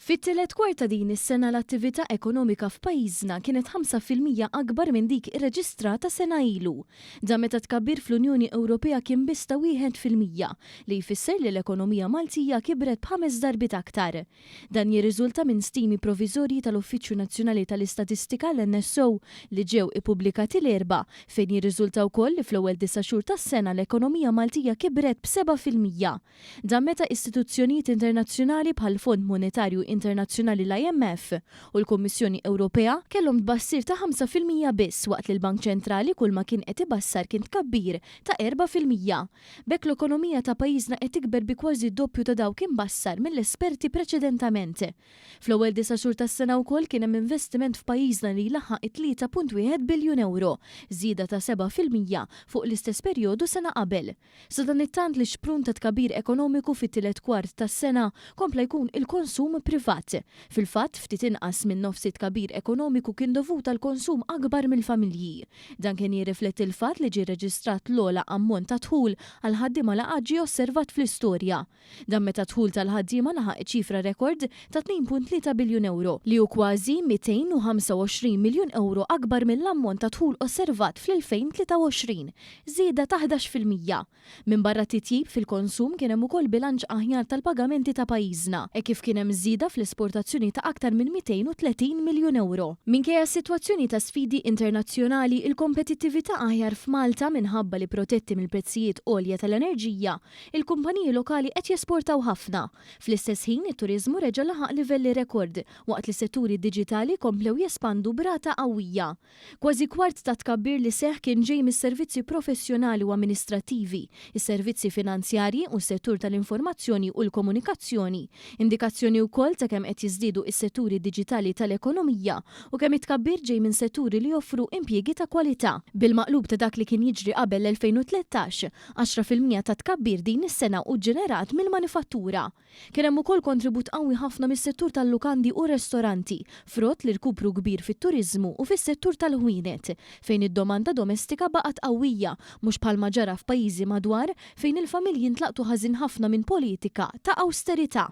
Fit-tielet kwart ta' din is-sena l-attività ekonomika f'pajjiżna kienet 5% akbar minn dik irreġistrata sena ilu. Dan meta t-tkabbir fl-Unjoni Ewropea kien biss ta' 1%, li jfisser li l-ekonomija Maltija kibret b'ħames darbiet aktar. Dan jirriżulta minn stimi proviżorji tal-Uffiċċju Nazzjonali tal-Istatistika, l-NSO, li ġew ippubblikati l-Erbgħa, fejn jirriżulta wkoll li fl-ewwel disa' xhur tas-sena l-ekonomija Maltija kibret b'7%. Dan meta istituzzjonijiet internazzjonali bħall-Fond Monetarju Internazzjonali l-IMF u l-Kummissjoni Ewropea kellhom tbassir ta' 5% biss waqt li l-Bank Ċentrali kulma kien qed ibassar kien tkabbir ta' 4%. B'hekk l-ekonomija ta' pajjiżna qed tikber bi kważi d-doppju ta' dawk imbassar mill-esperti preċedentament. Fl-ewwel disa' xhur tas-sena wkoll kien hemm investiment f'pajjiżna li jlaħħaq it-3.1 biljun ewro, żieda ta' 7% fuq l-istess perjodu sena qabel. Sadanittant l-ixprun ta' tkabbir ekonomiku fit-tielet kwart tas-sena kompla jkun il-konsum privat. Fil-fatt, ftit inqas minn nofs it-tkabbir ekonomiku kien dovut għal konsum akbar mill-familji. Dan kien jirrifletti l-fatt li ġie rreġistrat l-ogħla ammont ta' dħul għall-ħaddiema li qatt ġie osservat fl-istorja. Dan meta d-dħul tal-ħaddiema laħaq iċ-ċifra rekord ta' 2.3 biljun ewro, li hu kważi 225 miljun ewro akbar mill-ammont ta' dħul osservat fl-2023, żieda ta' 11%. Minbarra titjib fil-konsum kien hemm ukoll bilanċ aħjar tal-pagamenti ta' pajjiżna, hekk kif kien hemm żieda fl-esportazzjoni ta' aktar minn 230 miljun ewro. Minkejja s-sitwazzjoni ta' sfidi internazzjonali, il-kompetittività aħjar f'Malta minħabba li protetti mill-prezzijiet għolja tal-enerġija, Il-kumpaniji lokali qed jesportaw ħafna. Fl-istess ħin, it-turiżmu reġa' laħaq livelli rekord, waqt li setturi diġitali komplew jespandu b'rata qawwija. Kważi kwart tat-tkabbir li seħħ kien ġej mis-servizzi professjonali u amministrattivi, is-servizzi finanzjarji u s-settur tal-informazzjoni u l-komunikazzjoni, indikazzjoni wkoll ta' kemm qed jiżdiedu s-setturi diġitali tal-ekonomija u kemm it-tkabbir ġej minn setturi li joffru impjiegi ta' kwalità. Bil-maqlub ta' dak li kien jiġri qabel l-2013, 10% tat-tkabbir din is-sena hu ġġenerat mill-manifattura. Kien hemm ukoll kontribut qawwi ħafna mis-settur tal-lukandi u r-restoranti, frott l-irkupru kbir fit-turiżmu u fis-settur tal-ħwienet, fejn id-domanda domestika baqgħet qawwija, mhux bħalma ġara f'pajjiżi madwar fejn il-familji ntlaqtu ħażin ħafna minn politika ta' awsterità.